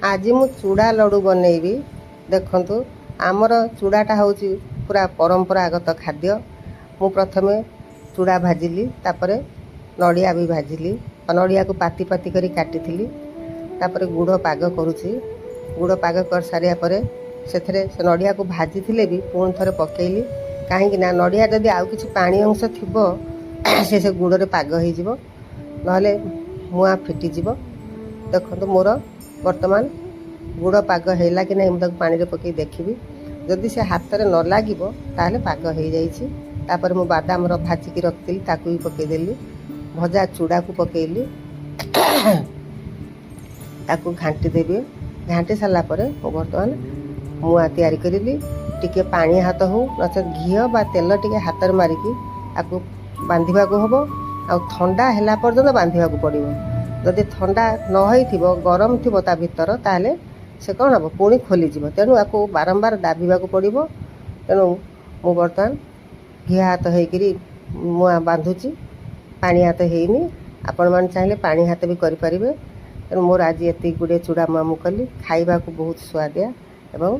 ଆଜି ମୁଁ ଚୁଡ଼ା ଲଡ଼ୁ ବନେଇବି। ଦେଖନ୍ତୁ, ଆମର ଚୁଡ଼ାଟା ହେଉଛି ପୁରା ପରମ୍ପରାଗତ ଖାଦ୍ୟ। ମୁଁ ପ୍ରଥମେ ଚୁଡ଼ା ଭାଜିଲି, ତାପରେ ନଡ଼ିଆ ବି ଭାଜିଲି। ନଡ଼ିଆକୁ ପାତି ପାତି କରି କାଟିଥିଲି। ତାପରେ ଗୁଡ଼ ପାଗ କରୁଛି। ଗୁଡ଼ ପାଗ କରିସାରିବା ପରେ ସେଥିରେ ସେ ନଡ଼ିଆକୁ ଭାଜିଥିଲେ ବି ପୁଣି ଥରେ ପକେଇଲି, କାହିଁକି ନା ନଡ଼ିଆ ଯଦି ଆଉ କିଛି ପାଣି ଅଂଶ ଥିବ, ସେ ଗୁଡ଼ରେ ପାଗ ହେଇଯିବ, ନହେଲେ ମୁଆଁ ଫିଟିଯିବ। ଦେଖନ୍ତୁ, ମୋର ବର୍ତ୍ତମାନ ଗୁଡ଼ ପାଗ ହେଲା କି ନାହିଁ, ମୁଁ ତାକୁ ପାଣିରେ ପକାଇ ଦେଖିବି। ଯଦି ସେ ହାତରେ ନ ଲାଗିବ, ତାହେଲେ ପାଗ ହେଇଯାଇଛି। ତାପରେ ମୁଁ ବାଦାମର ଭାଜିକି ରଖିଥିଲି, ତାକୁ ବି ପକାଇଦେଲି। ଭଜା ଚୁଡ଼ାକୁ ପକାଇଲି, ତାକୁ ଘାଣ୍ଟି ଦେବି। ଘାଣ୍ଟି ସାରିଲା ପରେ ମୁଁ ବର୍ତ୍ତମାନ ମୁଆଁ ତିଆରି କରିଲି। ଟିକେ ପାଣି ହାତ ହଉ, ନଚେତ୍ ଘିଅ ବା ତେଲ ଟିକେ ହାତରେ ମାରିକି ତାକୁ ବାନ୍ଧିବାକୁ ହେବ। ଆଉ ଥଣ୍ଡା ହେଲା ପର୍ଯ୍ୟନ୍ତ ବାନ୍ଧିବାକୁ ପଡ଼ିବ। ଯଦି ଥଣ୍ଡା ନ ହେଇଥିବ, ଗରମ ଥିବ ତା ଭିତର, ତାହେଲେ ସେ କ'ଣ ହେବ? ପୁଣି ଖୋଲିଯିବ। ତେଣୁ ଆକୁ ବାରମ୍ବାର ଦାବିବାକୁ ପଡ଼ିବ। ତେଣୁ ମୁଁ ବର୍ତ୍ତମାନ ଘିଅ ହାତ ହେଇକିରି ମୁଆଁ ବାନ୍ଧୁଛି, ପାଣି ହାତ ହେଇନି। ଆପଣମାନେ ଚାହିଁଲେ ପାଣି ହାତ ବି କରିପାରିବେ। ତେଣୁ ମୋର ଆଜି ଏତିକି ଗୁଡ଼ିଏ ଚୁଡ଼ା ମୁଆଁ ମୁଁ କଲି। ଖାଇବାକୁ ବହୁତ ସୁଆଦିଆ ଏବଂ